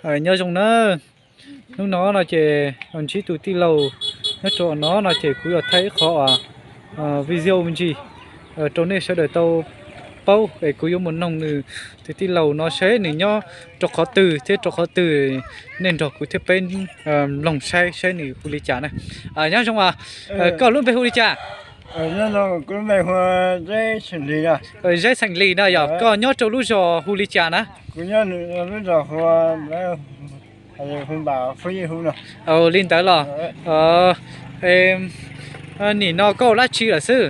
Nyob zoo na, hnub no no ces ntsib tus tij laug nyob rau no no ces kuv yuav thaij ib qho video me ntsis rau nej sawv daws tau paub es kuv yuav mus noog nws tus tij laug no seb nws nyob rau qhov twg thiab rau qhov twg, nej nrog kuv thiab peb mloog saib saib nws hu li cas na. Nyob zoo, koj lub npe hu li cas? Zeb Xeem Lis no yog koj nyob rau lub zos hu li cas na? Li ntawd los, nim no koj ua dab tsi lawm xwb?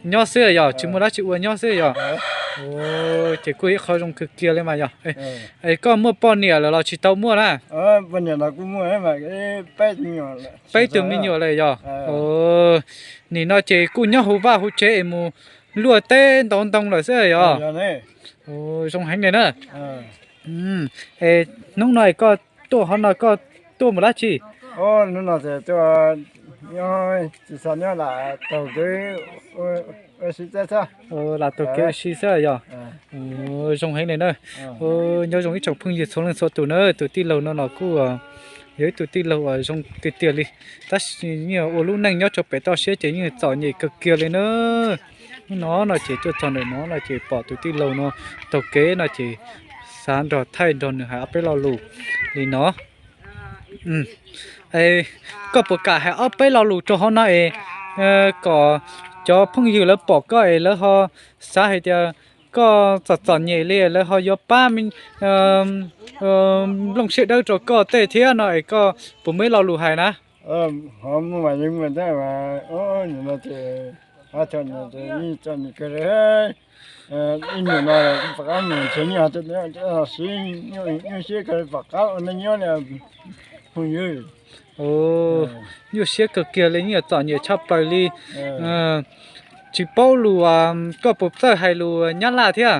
Nyob xwb yog tsis muaj dab tsi ua nyob xwb yog? Ces kuj ib qho zoo kawg kiag li mas yog. Koj muaj poj niam lawm los tsis tau muaj na? Peb tug me nyuam lawm yog? Nim no ces kuj nyob hauv vaj hauv tsev es mus luaj teb ntov ntoo lawm xwb yog? Zoo heev li na. Hnub no koj tuaj hov no koj tuaj mus dab tsi? Lam taug kev ua si xwb yog? Zoo heev li na. Nyob zoo ib tsoom phooj ywg txhua leej txhua tus na, tus tij laug no los kuj yog ib tug tij laug uas zoo tiag tiag li, tab sis yeej ua lub neej nyob rau pem toj siab ces yeej txom nyem kawg kiag li na. Hnub no no ces tuaj txog ntawm no no ces pom tus tij laug no taug kev no ces xav nrog thaij nrog nws hais ob peb lo lus li no. Koj puas kam hais ob peb lo lus rau hov no es kom cov phooj ywg lawv pom koj es lawv ho xav hais tias koj txom txom nyem li lawv ho yuav pab nplooj siab dawb rau koj tej thiab no es koj puas muaj ib lo lus hais na? Ib nyuag no pom qab mus nrhiav nyiaj, siv nyuaj siab kawg pom qab ua neej nyob li phooj ywg. Nyuaj siab kawg kiag li, yeej txom nyem tshaj plaws li. Tsis paub lus, koj puas txawj hais lus Nyab Laj thiab?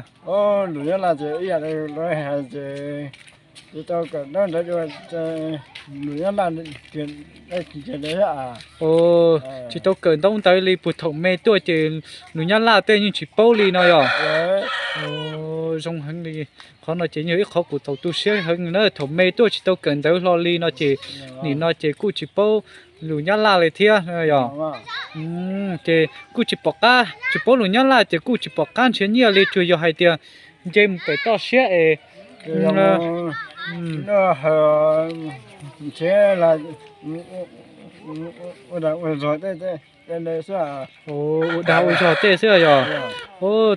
Lus Nyab Laj ces ib yam li lawv hais ces tsis tau kawm ntaub ntawv dua, lus Nyab Laj tiag tiag li. Tsis tau kawm ntaub ntawv li, puag thaum me tuaj ces lus Nyab Laj tej yeej tsis paub li no yog? Zoo heev li. Qhov no ces yog ib qhov kuv txaus tu siab heev na, thaum me tuaj tsis tau kawm ntawv hlo li no ces nim no ces kuj tsis paub lus Nyab Laj li thiab yog? Ces kuj tsis pom qab, tsis paub lus Nyab Laj ces kuj tsis pom qab nrhiav nyiaj li, tsuas yog hais tias nce mus pem toj siab es ua dag ua zog tej xwb yog?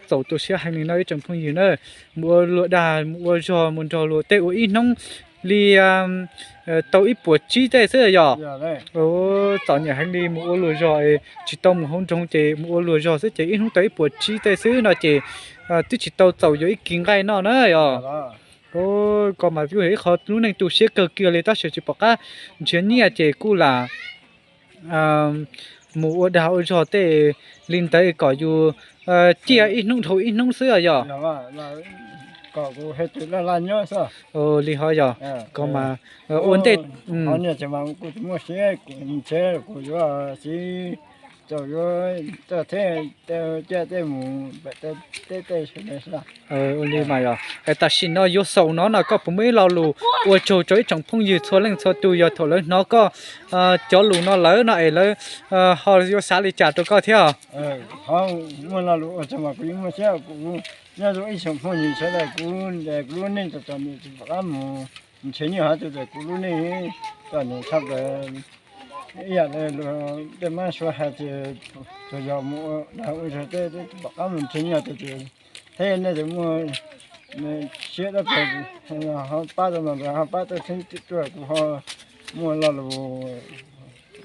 Txaus tu siab heev li no ib tsoom phooj ywg na, mus ua luam dag mus ua zog mus nrog luag tej ua ib hnub li tau ib puas tsib tej xwb yog? Txom nyem heev li, mus ua luam zog tsis tau mus hauv nroog ces mus ua luam zog xwb ces ib hnub tau ib puas tsib tej xwb no ces twb tsis tau txaus yuav ib kis nqaij noj na yog? Koj mas yog ib qho lub neej tu siab kawg kiag li tab sis tsis pom qab nrhiav nyiaj ces kuj lam mus ua dag ua zog tej li ntawd kom yus ciaj ib hnub dhau ib hnub xwb yog? Li ho yog, koj mas ua ntej ua li mas yog. Tam sim no yuav xaus no no koj puas muaj ib lo lus ua tsaug rau ib tsoom phooj ywg txhua leej txhua tus yog thaum lawv hnov koj cov lus no lawm no es lawv ho yuav xav li cas rau koj thiab? Muaj lo lus ua tsaug mas kuv yeej muaj siab, kuv nyob zoo ib tsoom phooj ywg sawv daws, kuv ntes kuv lub neej txom txom nyem tsis pom qab mus nrhiav nyiaj hov, kuv lub neej txom nyem tshaj plaws. Ib yam li luag tej mab suav hais tias txawm yog mus ua dag ua zog tej tsis pom qab mus nrhiav nyiaj tiag tiag, thiab nej txawm muaj siab dawb paug ho pab tau no, ho pab tau thiab tuaj kuv ho muaj lo lus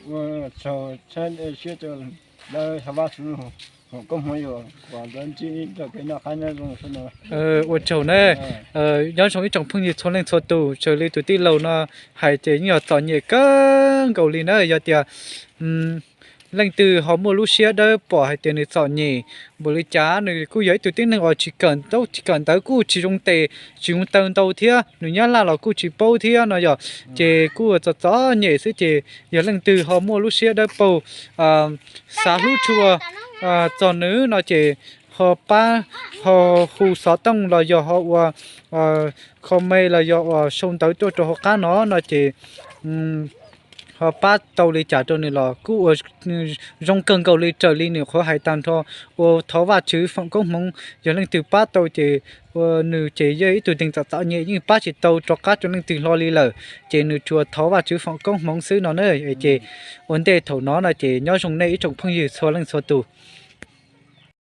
ua tsaug thiab siab rau lawv xav pab xwb. Koob hmoov yuav kom lawv ntsib txoj kev noj qab nyob zoo xwb no. Ua tsaug na. Nyob zoo ib tsoom phooj ywg txhua leej txhua tus, raws li tus tij laug no hais ces yeej yog txom nyem kawg nkaus li na, yog tias leej twg ho muaj lub siab dawb pom hais tias nws txom nyem npaum li cas, nws kuj yog ib tug tib neeg uas tsis kawm ntaub tsis kawm ntawv, kuj tsis zoo tes tsis zoo taw ntau thiab, lus Nyab Laj los kuj tsis paub thiab no yog, ces kuj txom txom nyem xwb ces yog leej twg ho muaj lub siab dawb paug xav hlub tshua txog nws no ces ho pab, ho hu xov tooj los yog ho ua comment los yog ua sau ntawv tuaj rau hauv qab no no ces ho pab tau li cas rau nws los kuj ua zoo kawg nkaus li raws li nws qhuav hais tag nrho. Ua thov Vajtswv foom koob hmoov, yog leej twg pab tau ces ua nws ces yog ib tug neeg txom txom nyem yeej pab tsis tau rov qab rau leej twg hlo li lawm, ces nws tsuas thov Vajtswv foom koob hmoov xwb no na. Ces ua ntej thaum no no ces nyob zoo nej ib tsoom phooj ywg txhua leej txhua tus.